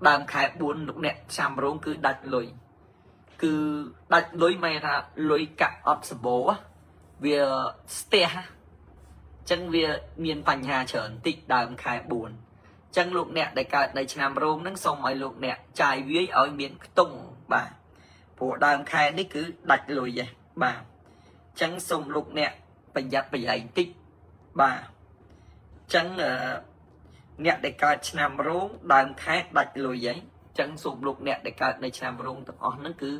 ដើមខែ4លោកអ្នកឆ្នាំរោងគឺដាច់លុយគឺដាច់លុយមិនថាលុយកាក់អត់សបោវាស្ទះចឹងវាមានបញ្ហាច្រើនតិចដើមខែ4ចឹងលោកអ្នកដែលកើតនៅឆ្នាំរោងហ្នឹងសូមឲ្យលោកអ្នកចាយវាយឲ្យមានខ្ទង់បាទព្រោះដើមខែនេះគឺដាច់លុយឯងបាទចឹងសូមលោកអ្នកប្រយ័ត្នប្រយែងតិចបាទចឹងអឺអ្នកដែលកើតឆ្នាំរោងដើមខែដាច់លុយឯងចឹងសូមលោកអ្នកដែលកើតនៅឆ្នាំរោងទាំងអស់ហ្នឹងគឺ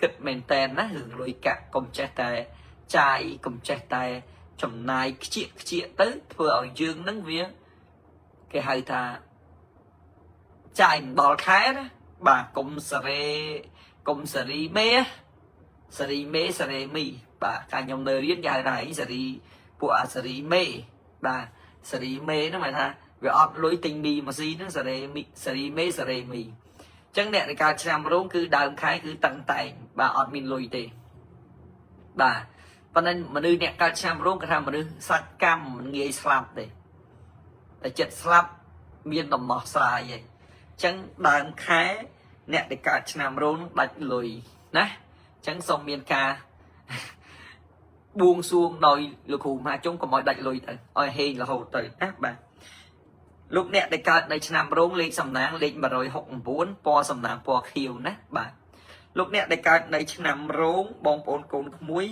គិតមែនតែនណារឿងលុយកាក់កុំចេះតែចាយកុំចេះតែចំណាយខ្ជៀកខ្ជៀកទៅធ្វើឲ្យយើងហ្នឹងវាគេហៅថាចាយមិនដល់ខែណាបាទកុំសារេកុំសេរីមេសេរីមេសេរីមីបាទកាលខ្ញុំនៅរៀនគេហៅថាអីសេរីពួកអាសេរីមេបាទសេរីមេហ្នឹងហមายថាវាអត់លុយទិញមីមកស៊ីហ្នឹងសេរីមីសេរីមេសេរីមីអញ្ចឹងអ្នកនៃការឆ្នាំរោងគឺដើមខែគឺតឹងតែងបាទអត់មានលុយទេបាទប៉ុន្តែមនុស្សអ្នកកើតឆ្នាំរោងគេថាមនុស្សសាច់កម្មមិនងាយស្លាប់ទេតែចិត្តស្លាប់មានដំណោះស្រាយឯងអញ្ចឹងដើមខែអ្នកដែលកើតឆ្នាំរោងដាច់លុយណាអញ្ចឹងសូមមានការបួងសួងដោយលោកគ្រូមហាជុំកុំឲ្យដាច់លុយទៅឲ្យហេងរហូតទៅណាបាទលោកអ្នកដែលកើតនៅឆ្នាំរោងលេខសំណាងលេខ169ពណ៌សំណាងពណ៌ខៀវណាបាទលោកអ្នកដែលកើតនៅឆ្នាំរោងបងប្អូនកូនក្មួយ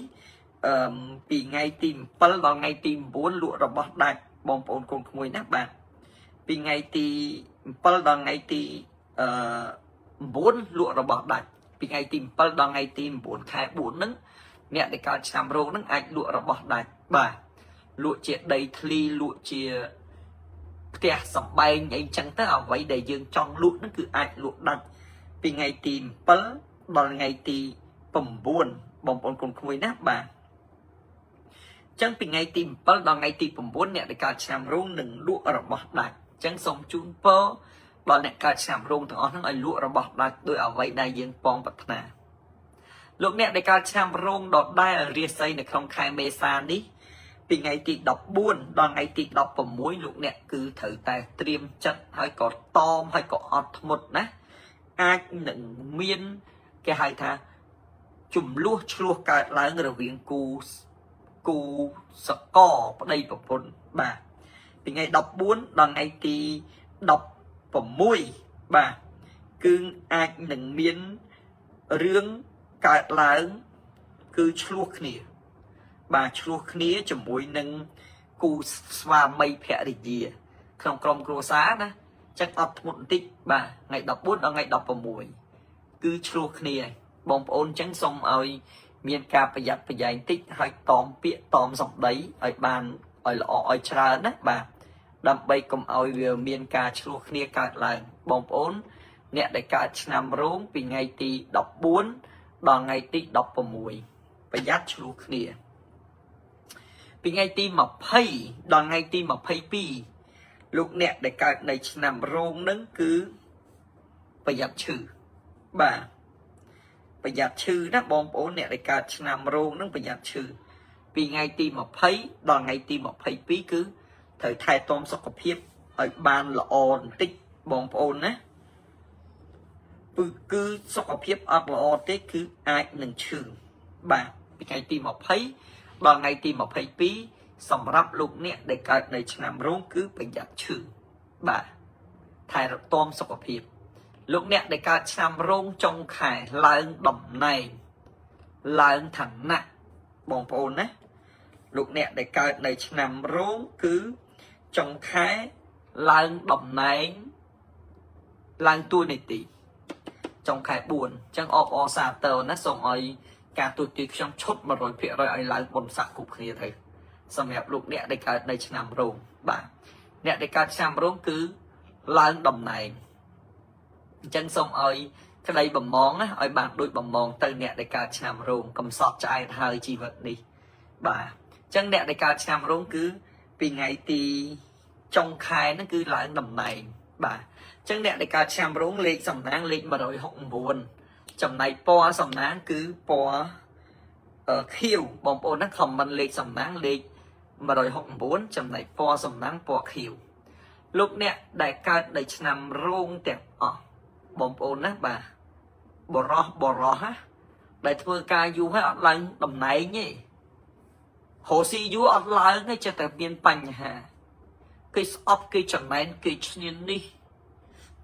អឺពីថ្ងៃទី7ដល់ថ្ងៃទី9លក់របស់ដាច់បងប្អូនកូនក្មួយណាបាទពីថ្ងៃទី7ដល់ថ្ងៃទីអឺ9លក់របស់ដាច់ពីថ្ងៃទី7ដល់ថ្ងៃទី9ខែ4ហ្នឹងអ្នកដែលកើតឆ្នាំរោងហ្នឹងអាចលក់របស់ដាច់បាទលក់ជាដីធ្លីលក់ជាផ្ទះសំបែងអីចឹងទៅអ្វីដែលយើងចង់លក់ហ្នឹងគឺអាចលក់ដាច់ពីថ្ងៃទី7ដល់ថ្ងៃទី9បងប្អូនកូនក្មួយណាបាទចឹងពីថ្ងៃទី7ដល់ថ្ងៃទី9អ្នកដែលកើតឆ្នាំរោងនឹងលក់របស់ដាច់ចឹងសូមជូនពរដល់អ្នកកើតឆ្នាំរោងទាំងអស់ហ្នឹងឲ្យលក់របស់ដាច់ដោយអ្វីដែលយើងប៉ងប្រាថ្នាលោកអ្នកដែលកើតឆ្នាំរោងដដែលរាសីនៅក្នុងខែមេសានេះពីថ្ងៃទី14ដល់ថ្ងៃទី16លោកអ្នកគឺត្រូវតែត្រៀមចិត្តហើយក៏តមហើយក៏អត់ធ្មត់ណាអាចនឹងមានគេហៅថាចំនួនឆ្លោះកើតឡើងរវាងគូគូសកប្តីប្រពន្ធបាទពីថ្ងៃ14ដល់ថ្ងៃទី16បាទគឺអាចនឹងមានរឿងកើតឡើងគឺឆ្លោះគ្នាបាទឆ្លោះគ្នាជាមួយនឹងគូស្វាមីភរិយាក្នុងក្រុមគ្រួសារណាចឹងអត់ធ្មត់បន្តិចបាទថ្ងៃ14ដល់ថ្ងៃ16គឺឆ្លោះគ្នាបងប្អូនចឹងសូមឲ្យមានការប្រយ័ត្នប្រយែងតិចហើយតមពាក្យតមសម្ដីឲ្យបានឲ្យល្អឲ្យច្រើនណាបាទដើម្បីកុំឲ្យវាមានការឆ្លោះគ្នាកើតឡើងបងប្អូនអ្នកដែលកើតឆ្នាំរោងពីថ្ងៃទី14ដល់ថ្ងៃទី16ប្រយ័ត្នឆ្លោះគ្នាពីថ្ងៃទី20ដល់ថ្ងៃទី22លោកអ្នកដែលកើតនៅឆ្នាំរោងនឹងគឺប្រយ័ត្នឈឺបាទប្រយ័ត្នឈឺណាបងប្អូនអ្នកដែលកើតឆ្នាំរោងនឹងប្រយ័ត្នឈឺពីថ្ងៃទី20ដល់ថ្ងៃទី22គឺត្រូវថែទាំសុខភាពឲ្យបានល្អបន្តិចបងប្អូនណាគឺសុខភាពអត់ល្អទេគឺអាចនឹងឈឺបាទពីថ្ងៃទី20ដល់ថ្ងៃទី22សម្រាប់លោកអ្នកដែលកើតនៅឆ្នាំរោងគឺប្រយ័ត្នឈឺបាទថែទាំសុខភាពលោកអ្នកដែលកើតឆ្នាំរោងចុងខែឡើងតំណែងឡើងឋានៈបងប្អូនណាលោកអ្នកដែលកើតនៅឆ្នាំរោងគឺចុងខែឡើងតំណែងឡើងតួនាទីចុងខែ4អញ្ចឹងអបអរសាទរណាសូមឲ្យការទូទាយខ្ញុំឈុត100%ឲ្យឡើងបុណ្យស័ក្តិគ្រប់គ្នាទៅសម្រាប់លោកអ្នកដែលកើតនៅឆ្នាំរោងបាទអ្នកដែលកើតឆ្នាំរោងគឺឡើងតំណែងអញ្ចឹងសូមឲ្យក្តីបំងណាឲ្យបានដូចបំងទៅអ្នកដែលកើតឆ្នាំរោងកំសត់ឆ្អែតហើយជីវិតនេះបាទអញ្ចឹងអ្នកដែលកើតឆ្នាំរោងគឺពីថ្ងៃទីចុងខែហ្នឹងគឺឡើងតំណែងបាទអញ្ចឹងអ្នកដែលកើតឆ្នាំរោងលេខសំណាងលេខ169ចំណែកពណ៌សំណាងគឺពណ៌ខៀវបងប្អូនណា comment លេខសំណាងលេខ169ចំណែកពណ៌សំណាងពណ៌ខៀវលោកអ្នកដែលកើតនៅឆ្នាំរោងទាំងអស់ បងប្អូនណាបាទបរោះបរោះណាដែលធ្វើការយូរហើយអត់ឡើងតំណែងទេហូស៊ីយូរអត់ឡើងទេចេះតែមានបញ្ហាគេស្អប់គេចំណែនគេឈ្នានេះ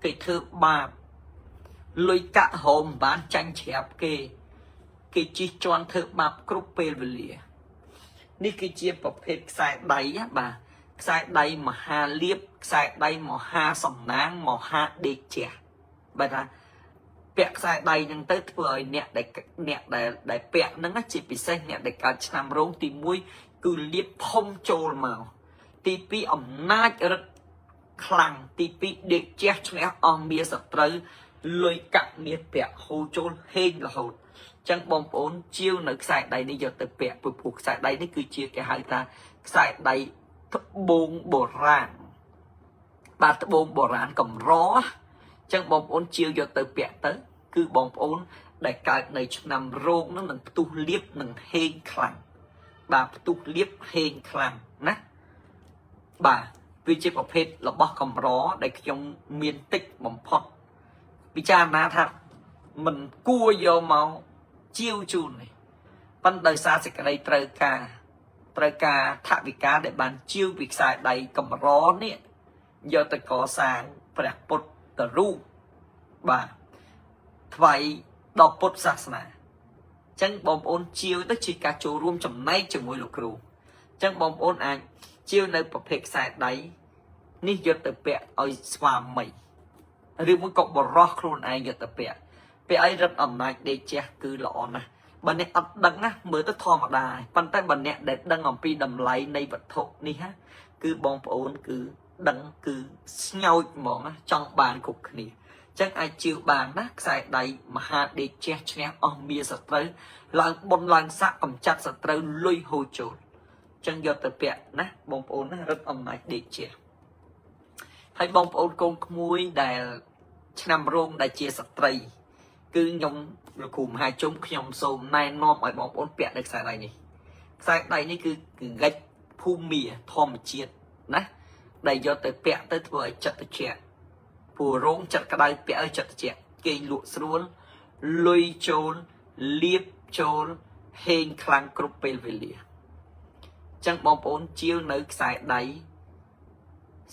គេធ្វើបាបលុយកាក់ហោមបានចាញ់ច្រាប់គេគេជិះជាន់ធ្វើបាបគ្រប់ពេលវេលានេះគឺជាប្រភេទខ្សែដៃណាបាទខ្សែដៃមហាលៀបខ្សែដៃមហាសំណាងមហាដេកជះបាទថាពាក់ខ្សែដៃហ្នឹងទៅធ្វើឲ្យអ្នកដែលអ្នកដែលដែលពាក់ហ្នឹងណាជាពិសេសអ្នកដែលកើតឆ្នាំរោងទី1គឺលៀបធំចូលមកទី2អំណាចរិទ្ធខ្លាំងទី2ដេកជះឈ្នះអស់មាសត្រូវលុយកាក់មាសប្រាក់ហូរចូលហេងរហូតចឹងបងប្អូនជាវនៅខ្សែដៃនេះយកទៅពាក់ព្រោះខ្សែដៃនេះគឺជាគេហៅថាខ្សែដៃត្បូងបុរាណបាទត្បូងបុរាណកម្រចឹងបងប្អូនជាវយកទៅពាក់ទៅគឺបងប្អូនដែលកើតនៅឆ្នាំរោងនឹងនឹងផ្ទុះលៀបនឹងហេងខ្លាំងបាទផ្ទុះលៀបហេងខ្លាំងណាបាទវាជាប្រភេទរបស់កម្រដែលខ្ញុំមានតិចបំផុតពិចារណាថាមិនគួរយកមកជាវជូននេះប៉ុន្តែដោយសារសេចក្តីត្រូវការត្រូវការថវិកាដែលបានជាវពីខ្សែដៃកម្រនេះយកទៅកសាងព្រះពុទ្ធរូបបាទថ្វាយដល់ពុទ្ធសាសនាអញ្ចឹងបងប្អូនជាវទៅជាការចូលរួមចំណែកជាមួយលោកគ្រូអញ្ចឹងបងប្អូនអាចជាវនៅប្រភេទខ្សែដៃនេះយកទៅពាក់ឲ្យស្វាមីឬមួយក៏បរោះខ្លួនឯងយកទៅពាក់ពាក់ឲ្យរឹតអំណាចដេកជះគឺល្អណាស់បើអ្នកអត់ដឹងណាមើលទៅធម្មតាប៉ុន្តែបើអ្នកដែលដឹងអំពីតម្លៃនៃវត្ថុនេះណាគឺបងប្អូនគឺដឹងគឺស្ញោចហ្មងណាចង់បានគ្រប់គ្នាចឹងអាចជឿបានណាខ្សែដៃមហាដេកជះឈ្នះអស់មាសត្រូវឡើងបុនឡើងស័កកំចាត់សត្រូវលុយហូរចូលចឹងយកទៅពាក់ណាបងប្អូនណារឹតអំណាចដេកជះហើយបងប្អូនកូនក្មួយដែលឆ្នាំរោងដែលជាស្ត្រីគឺខ្ញុំលោកគ្រូមហាជុំខ្ញុំសូមណែនាំឲ្យបងប្អូនពាក់នៅខ្សែដៃនេះខ្សែដៃនេះគឺកិច្ចភូមិធម្មជាតិណាដែលយកទៅពាក់ទៅធ្វើឲ្យចិត្តត្រជាក់ពូរោងចិត្តក្តៅពាក់ឲ្យចិត្តត្រជាក់គេងលក់ស្រួលលុយចូលលៀបចូលហេងខ្លាំងគ្រប់ពេលវេលាចឹងបងប្អូនជាវនៅខ្សែដៃ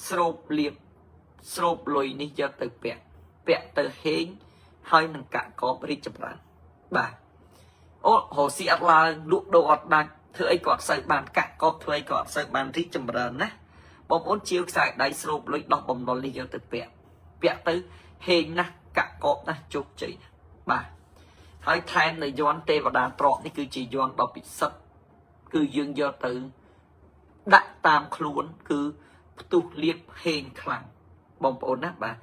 ស្រូបលៀបស្រូបលុយនេះយកទៅពាក់ពាក់ទៅហេងហើយនឹងកាក់កបរីកចម្រើនបាទអូរស៊ីអត់ឡើងលក់ដូរអត់ដាច់ធ្វើអីក៏អត់សូវបានកាក់កបធ្វើអីក៏អត់សូវបានរីកចម្រើនណាបងប្អូនជាវខ្សែដៃស្រូបលុយដោះបំណុលនេះយកទៅពាក់ពាក់ទៅហេងណាស់កាក់កបណាស់ជោគជ័យណាស់បាទហើយថែមនៅយ័ន្តទេវតាត្រកនេះគឺជាយ័ន្តដ៏ពិសិដ្ឋគឺយើងយកទៅដាក់តាមខ្លួនគឺផ្ទុះលៀបហេងខ្លាំងបងប្អូនណាបាទ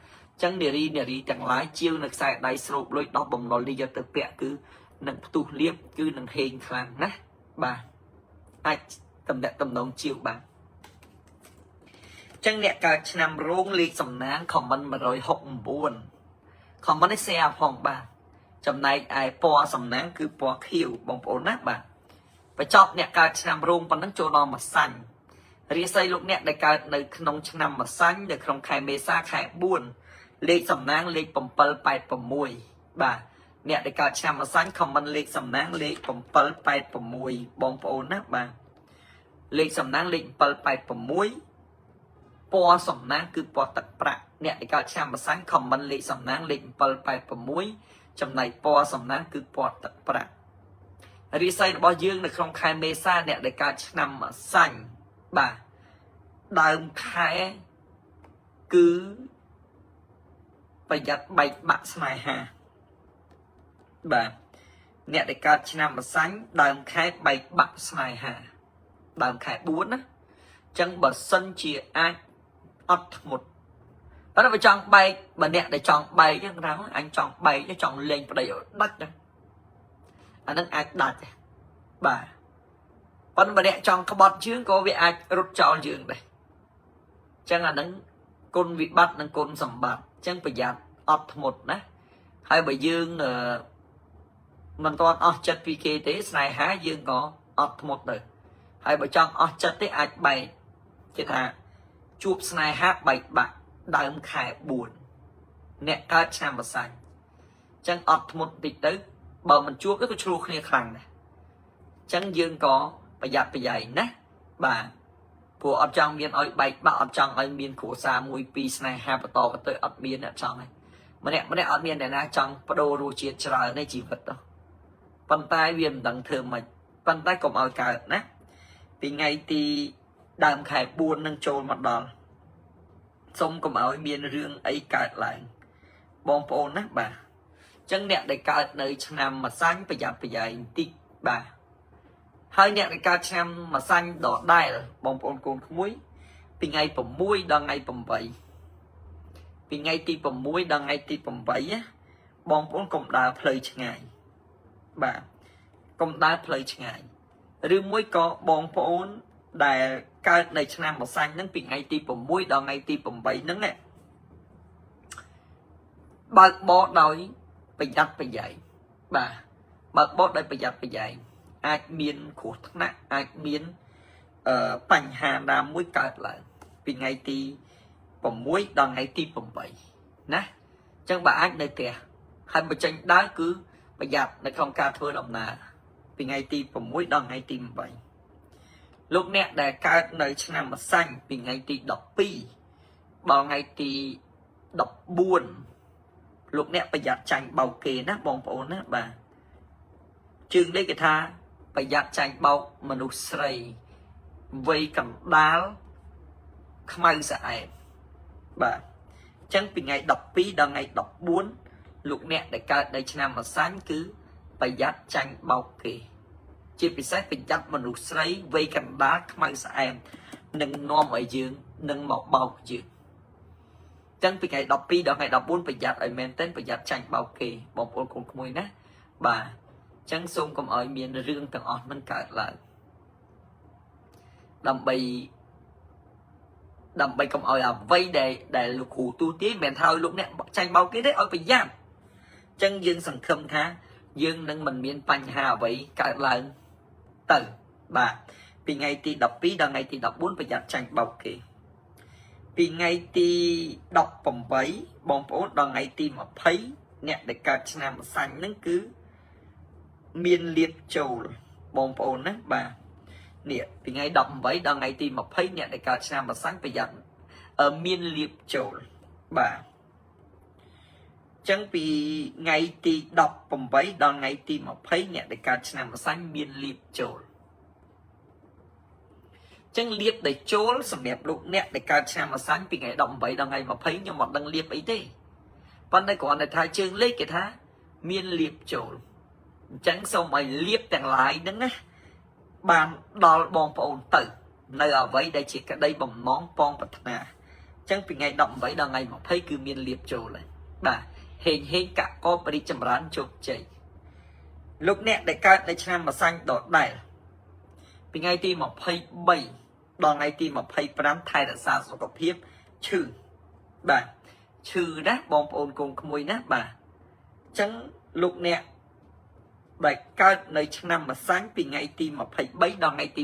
ចឹងនារីនារីទាំងឡាយជាវនៅខ្សែដៃស្រូបលុយដោះបំណុលនេះយកទៅពាក់គឺនឹងផ្ទុះលៀបគឺនឹងហេងខ្លាំងណាបាទអាចតំណាក់តំណងជាវបានចឹងអ្នកកើតឆ្នាំរោងលេខសំណាង comment 169 comment នេះ share ផងបាទចំណែកឯពណ៌សំណាងគឺពណ៌ខៀវបងប្អូនណាបាទបញ្ចប់អ្នកកើតឆ្នាំរោងប៉ុណ្ណឹងចូលដល់ម្សាញ់រាសីលោកអ្នកដែលកើតនៅក្នុងឆ្នាំម្សាញ់នៅក្នុងខែមេសាខែ4លេខសំណាងលេខ786បាទអ្នកដែលកើតឆ្នាំម្សាញ់ comment លេខសំណាងលេខ786បងប្អូនណាបាទលេខសំណាងលេខ786ពណ៌សំណាងគឺពណ៌ទឹកប្រាក់អ្នកដែលកើតឆ្នាំម្សាញ់ comment លេខសំណាងលេខ786ចំណែកពណ៌សំណាងគឺពណ៌ទឹកប្រាក់រាសីរបស់យើងនៅក្នុងខែមេសាអ្នកដែលកើតឆ្នាំម្សាញ់បាទដើមខែគឺប្រយ័ត្នបែកបាក់ស្នេហាបាទអ្នកដែលកើតឆ្នាំម្សាញ់ដើមខែបែកបាក់ស្នេហាដើមខែ4ណាចឹងបើសិនជាអាចអត់ធ្មត់តែបើចង់បែកបើអ្នកដែលចង់បែកហ្នឹងថាអញចង់បែកចង់លេងប្តីឲ្យដាច់ណាអាហ្នឹងអាចដាច់បាទប៉ុន្តែបើអ្នកចង់ក្បត់ជើងក៏វាអាចរត់ចោលយើងដែរចឹងអាហ្នឹងគុណវិបត្តិនិងគុណសម្បត្តិចឹងប្រយ័ត្នអត់ធ្មត់ណាហើយបើយើងមិនទាន់អស់ចិត្តពីគេទេស្នេហាយើងក៏អត់ធ្មត់ទៅហើយបើចង់អស់ចិត្តទេអាចបែកគេថាជួបស្នេហាបែកបាក់ដើមខែ4 អ្នកកើតឆ្នាំម្សាញ់អញ្ចឹងអត់ធ្មត់តិចទៅបើមិនជួបទៅក៏ឆ្លោះគ្នាខ្លាំងដែរអញ្ចឹងយើងក៏ប្រយ័ត្នប្រយែងណាបាទព្រោះអត់ចង់មានឲ្យបែកបាក់អត់ចង់ឲ្យមានគ្រួសារមួយពីរស្នេហាបន្តបន្តទៅអត់មានអត់ចង់ទេម្នាក់ម្នាក់អត់មានអ្នកណាចង់បដូររសជាតិច្រើននៃជីវិតទេប៉ុន្តែវាមិនដឹងធ្វើម៉េចប៉ុន្តែកុំឲ្យកើតណាពីថ្ងៃទីដើមខែ4នឹងចូលមកដល់សូមកុំឲ្យមានរឿងអីកើតឡើងបងប្អូនណាបាទអញ្ចឹងអ្នកដែលកើតនៅឆ្នាំម្សាញ់ប្រយ័ត្នប្រយែងតិចបាទហើយអ្នកដែលកើតឆ្នាំម្សាញ់ដដែលបងប្អូនកូនក្មួយពីថ្ងៃ6ដល់ថ្ងៃ8ពីថ្ងៃទី6ដល់ថ្ងៃទី8ណាបងប្អូនកុំដើរផ្លូវឆ្ងាយបាទកុំដើរផ្លូវឆ្ងាយឬមួយក៏បងប្អូនដែលកើតនៅឆ្នាំម្សាញ់ហ្នឹងពីថ្ងៃទី6ដល់ថ្ងៃទី8ហ្នឹងណាបើកបរដោយប្រយ័ត្នប្រយែងបាទបើកបរដោយប្រយ័ត្នប្រយែងអាចមានគ្រោះថ្នាក់អាចមានបញ្ហាណាមួយកើតឡើងពីថ្ងៃទី6ដល់ថ្ងៃទី8ណាអញ្ចឹងបើអាចនៅផ្ទះហើយបើចេញដើរគឺប្រយ័ត្ននៅក្នុងការធ្វើដំណើរពីថ្ងៃទី6ដល់ថ្ងៃទី8លោកអ្នកដែលកើតនៅឆ្នាំម្សាញ់ពីថ្ងៃទី12ដល់ថ្ងៃទី14លោកអ្នកប្រយ័ត្នចាញ់បោកគេណាបងប្អូនណាបាទជើងនេះគេថាប្រយ័ត្នចាញ់បោកមនុស្សស្រីវ័យកណ្ដាលខ្មៅស្អែតបាទអញ្ចឹងពីថ្ងៃ12ដល់ថ្ងៃ14លោកអ្នកដែលកើតនៅឆ្នាំម្សាញ់គឺប្រយ័ត្នចាញ់បោកគេជាពិសេសប្រយ័ត្នមនុស្សស្រីវ័យកណ្ដាលខ្មៅស្អែមនឹងនាំឲ្យយើងនឹងមកបោកយើងចឹងពីថ្ងៃ12ដល់ថ្ងៃ14ប្រយ័ត្នឲ្យមែនទែនប្រយ័ត្នចាញ់បោកគេបងប្អូនកូនក្មួយណាបាទចឹងសូមកុំឲ្យមានរឿងទាំងអស់នឹងកើតឡើងដើម្បីដើម្បីកុំឲ្យអ្វីដែលលោកគ្រូទូទាយមិនមែនថាឲ្យលោកអ្នកចាញ់បោកគេទេឲ្យប្រយ័ត្នចឹងយើងសង្ឃឹមថាយើងនឹងមិនមានបញ្ហាអ្វីកើតឡើងទៅបាទពីថ្ងៃទី12ដល់ថ្ងៃទី14ប្រយ័ត្នចាញ់បោកគេពីថ្ងៃទី18បងប្អូនដល់ថ្ងៃទី20អ្នកដែលកើតឆ្នាំម្សាញ់ហ្នឹងគឺមានលៀបចូលបងប្អូនណាបាទនេះពីថ្ងៃ18ដល់ថ្ងៃទី20អ្នកដែលកើតឆ្នាំម្សាញ់ប្រយ័ត្នមានលៀបចូលបាទចឹងពីថ្ងៃទី18ដល់ថ្ងៃទី20អ្នកដែលកើតឆ្នាំម្សាញ់មានលៀបចូលចឹងលៀបដែលចូលសម្រាប់លោកអ្នកដែលកើតឆ្នាំម្សាញ់ពីថ្ងៃ18ដល់ថ្ងៃ20ខ្ញុំអត់ដឹងលៀបអីទេប៉ុន្តែគ្រាន់តែថាជើងលេខគេថាមានលៀបចូលអញ្ចឹងសូមឲ្យលៀបទាំងឡាយហ្នឹងណាបានដល់បងប្អូនទៅនៅអ្វីដែលជាក្តីបំណងប៉ងប្រាថ្នាអញ្ចឹងពីថ្ងៃ18ដល់ថ្ងៃ20គឺមានលៀបចូលហើយបាទហេងហេងកកបរិចម្រើនជោគជ័យលោកអ្នកដែលកើតនៅឆ្នាំម្សាញ់ដដែលពីថ្ងៃទី23ដល់ថ្ងៃទី25ថែរក្សាសុខភាពឈឺបាទឈឺណាបងប្អូនកូនក្មួយណាបាទអញ្ចឹងលោកអ្នកដែលកើតនៅឆ្នាំម្សាញ់ពីថ្ងៃទី23ដល់ថ្ងៃទី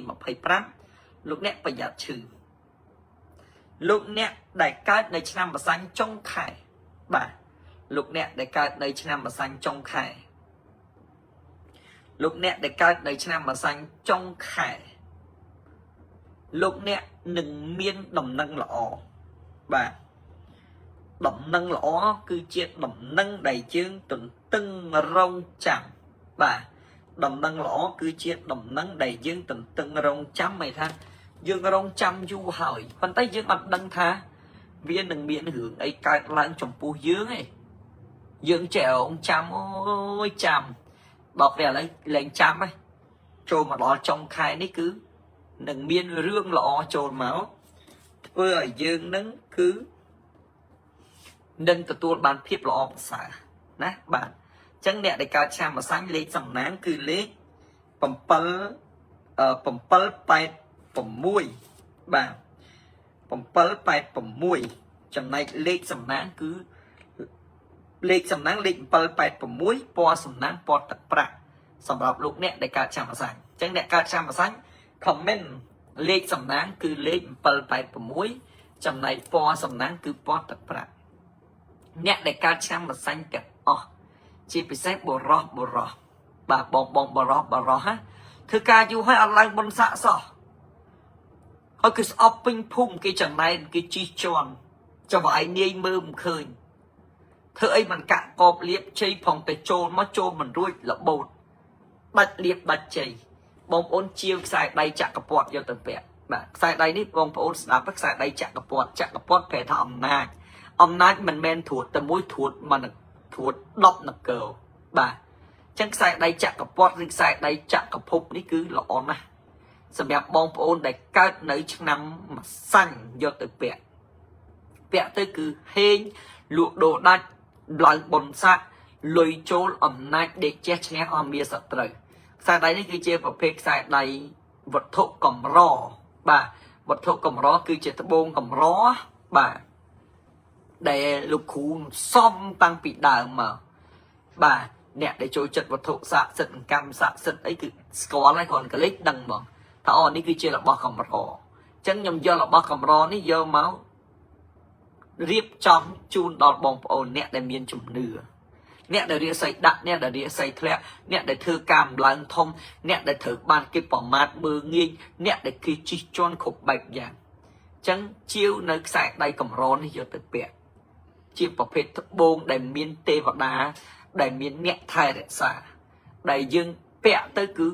25លោកអ្នកប្រយ័ត្នឈឺលោកអ្នកដែលកើតនៅឆ្នាំម្សាញ់ចុងខែបាទលោកអ្នកដែលកើតនៅឆ្នាំម្សាញ់ចុងខែលោកអ្នកដែលកើតនៅឆ្នាំម្សាញ់ចុងខែលោកអ្នកនឹងមានដំណឹងល្អបាទដំណឹងល្អគឺជាដំណឹងដែលយើងទន្ទឹងរង់ចាំបាទដំណឹងល្អគឺជាដំណឹងដែលយើងទន្ទឹងរង់ចាំហមายថាយើងរង់ចាំយូរហើយប៉ុន្តែយើងអត់ដឹងថាវានឹងមានរឿងអីកើតឡើងចំពោះយើងឯងយើងចេះរងចាំអូយចាំដល់ពេលឥឡូវលែងចាំហ្នឹងចូលមកដល់ចុងខែនេះគឺនឹងមានរឿងល្អចូលមកធ្វើឲ្យយើងនឹងគឺនឹងទទួលបានភាពល្អប្រសើរណាបាទអញ្ចឹងអ្នកដែលកើតឆ្នាំម្សាញ់លេខសំណាងគឺលេខ7 786បាទ786ចំណែកលេខសំណាងគឺលេខសំណាងលេខ786ពណ៌សំណាងពណ៌ទឹកប្រាក់សម្រាប់លោកអ្នកដែលកើតឆ្នាំម្សាញ់អញ្ចឹងអ្នកកើតឆ្នាំម្សាញ់ comment លេខសំណាងគឺលេខ786ចំណែកពណ៌សំណាងគឺពណ៌ទឹកប្រាក់ អ្នកដែលកើតឆ្នាំម្សាញ់ទាំងអស់ជាពិសេសបុរសបុរសបាទបងបងបុរសបុរសណាធ្វើការយូរហើយអត់ឡើងបុណ្យស័ក្តិសោះហើយគឺស្អប់ពេញភូមិគេចំណែនគេជិះជាន់ចវាយនាយមើលមិនឃើញធ្វើអីមិនកាក់កបលៀបជ័យផងតែចូលមកចូលមិនរួចរបូតដាច់លៀបដាច់ជ័យបងប្អូនជាវខ្សែដៃចក្រពត្តិយកទៅពាក់បាទខ្សែដៃនេះបងប្អូនស្ដាប់ខ្សែដៃចក្រពត្តិចក្រពត្តិប្រែថាអំណាចអំណាចមិនមែនត្រួតតែមួយត្រួតមកត្រួត10នគរបាទអញ្ចឹងខ្សែដៃចក្រពត្តិឬខ្សែដៃចក្រភពនេះគឺល្អណាស់សម្រាប់បងប្អូនដែលកើតនៅឆ្នាំម្សាញ់យកទៅពាក់ពាក់ទៅគឺហេងលក់ដូរដាច់ឡើងបុណ្យស័ក្តិលុយចូលអំណាចដេកចេះឈ្នះអមាសត្រូវខ្សែដៃនេះគឺជាប្រភេទខ្សែដៃវត្ថុកម្របាទវត្ថុកម្រគឺជាត្បូងកម្របាទដែលលោកគ្រូសំតាំងពីដើមមកបាទអ្នកដែលចូលចិត្តវត្ថុស័ក្តិសិទ្ធិកម្មស័ក្តិសិទ្ធិអីគឺស្គាល់ហើយគ្រាន់កលេចដឹងហ្មងថាអូនេះគឺជារបស់កម្រអញ្ចឹងខ្ញុំយករបស់កម្រនេះយកមករៀបចំជូនដល់បងប្អូនអ្នកដែលមានជំនឿអ្នកដែលរាសីដាក់អ្នកដែលរាសីធ្លាក់អ្នកដែលធ្វើការម្ឡើងធំអ្នកដែលត្រូវបានគេប្រមាថមើលងាយអ្នកដែលគេជិះជាន់គ្រប់បែបយ៉ាងអញ្ចឹងជាវនៅខ្សែដៃកម្រនេះយកទៅពាក់ជាប្រភេទត្បូងដែលមានទេវតាដែលមានអ្នកថែរក្សាដែលយើងពាក់ទៅគឺ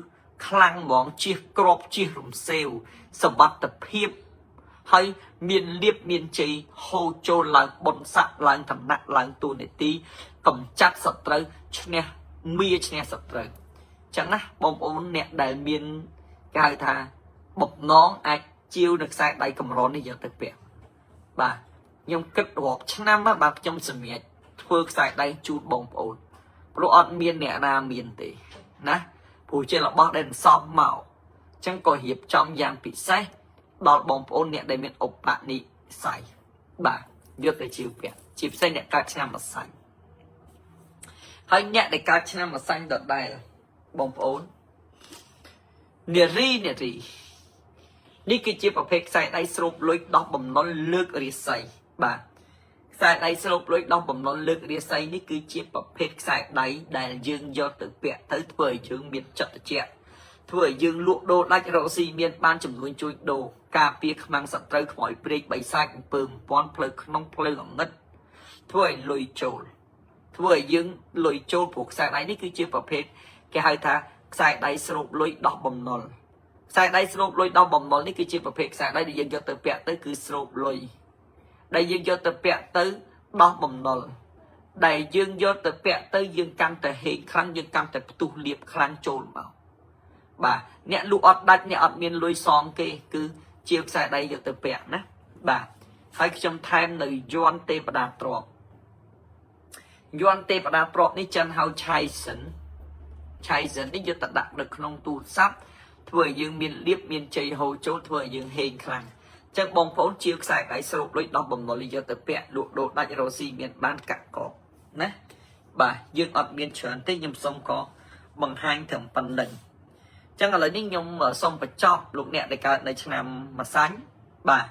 ខ្លាំងហ្មងជិះក្របជិះរំសេវសវត្ថភាពហើយមានលៀបមានជ័យហូរចូលឡើងបុណ្យស័ក្តិឡើងឋានៈឡើងតួនាទីកំចាត់សត្រូវឈ្នះមាឈ្នះសត្រូវអញ្ចឹងណាបងប្អូនអ្នកដែលមានគេហៅថាបំណងអាចជាវនៅខ្សែដៃកម្រនេះយកទៅពាក់បាទខ្ញុំគិតរាប់ឆ្នាំមកបាទខ្ញុំសម្រេចធ្វើខ្សែដៃជូនបងប្អូនព្រោះអត់មានអ្នកណាមានទេណាព្រោះជារបស់ដែលសំមកអញ្ចឹងក៏រៀបចំយ៉ាងពិសេសដល់បងប្អូនអ្នកដែលមានឧបនិស្ស័យបាទយកទៅជាវពាក់ជាពិសេសអ្នកកើតឆ្នាំម្សាញ់ហើយអ្នកដែលកើតឆ្នាំម្សាញ់ដដែលបងប្អូននារីនារីនេះគឺជាប្រភេទខ្សែដៃស្រូបលុយដោះបំណុលលើករាសីបាទខ្សែដៃស្រូបលុយដោះបំណុលលើករាសីនេះគឺជាប្រភេទខ្សែដៃដែលយើងយកទៅពាក់ទៅធ្វើឲ្យយើងមានចិត្តត្រជាក់ធ្វើឲ្យយើងលក់ដូរដាច់រកស៊ីមានបានចំនួនជួយដូរការពារខ្មាំងសត្រូវខ្មោចព្រេកបិសាចអំពើបំពាន់ផ្លូវក្នុងផ្លូវងងឹតធ្វើឲ្យលុយចូលធ្វើឲ្យយើងលុយចូលព្រោះខ្សែដៃនេះគឺជាប្រភេទគេហៅថាខ្សែដៃស្រូបលុយដោះបំណុលខ្សែដៃស្រូបលុយដោះបំណុលនេះគឺជាប្រភេទខ្សែដៃដែលយើងយកទៅពាក់ទៅគឺស្រូបលុយដែលយើងយកទៅពាក់ទៅដោះបំណុលដែលយើងយកទៅពាក់ទៅយើងកាន់តែហេងខ្លាំងយើងកាន់តែផ្ទុះលៀបខ្លាំងចូលមកបាទអ្នកលក់អត់ដាច់អ្នកអត់មានលុយសងគេគឺជាខ្សែដៃយកទៅពាក់ណាបាទហើយខ្ញុំថែមនៅយ័ន្តទេវតាទ្របយ័ន្តទេវតាទ្របនេះចិនហៅឆៃសិនឆៃសិននេះយកទៅដាក់នៅក្នុងទូរស័ព្ទធ្វើឲ្យយើងមានលៀបមានជ័យហូរចូលធ្វើឲ្យយើងហេងខ្លាំងអញ្ចឹងបងប្អូនជាខ្សែដៃស្រូបលុយដោះបំណុលយកទៅពាក់លក់ដូរដាច់រកស៊ីមានបានកាក់កបណាបាទយើងអត់មានច្រើនទេខ្ញុំសូមក៏បង្ហាញត្រឹមប៉ុណ្្នឹងអញ្ចឹងឥឡូវនេះខ្ញុំសូមបញ្ចប់លោកអ្នកដែលកើតនៅឆ្នាំម្សាញ់បាទ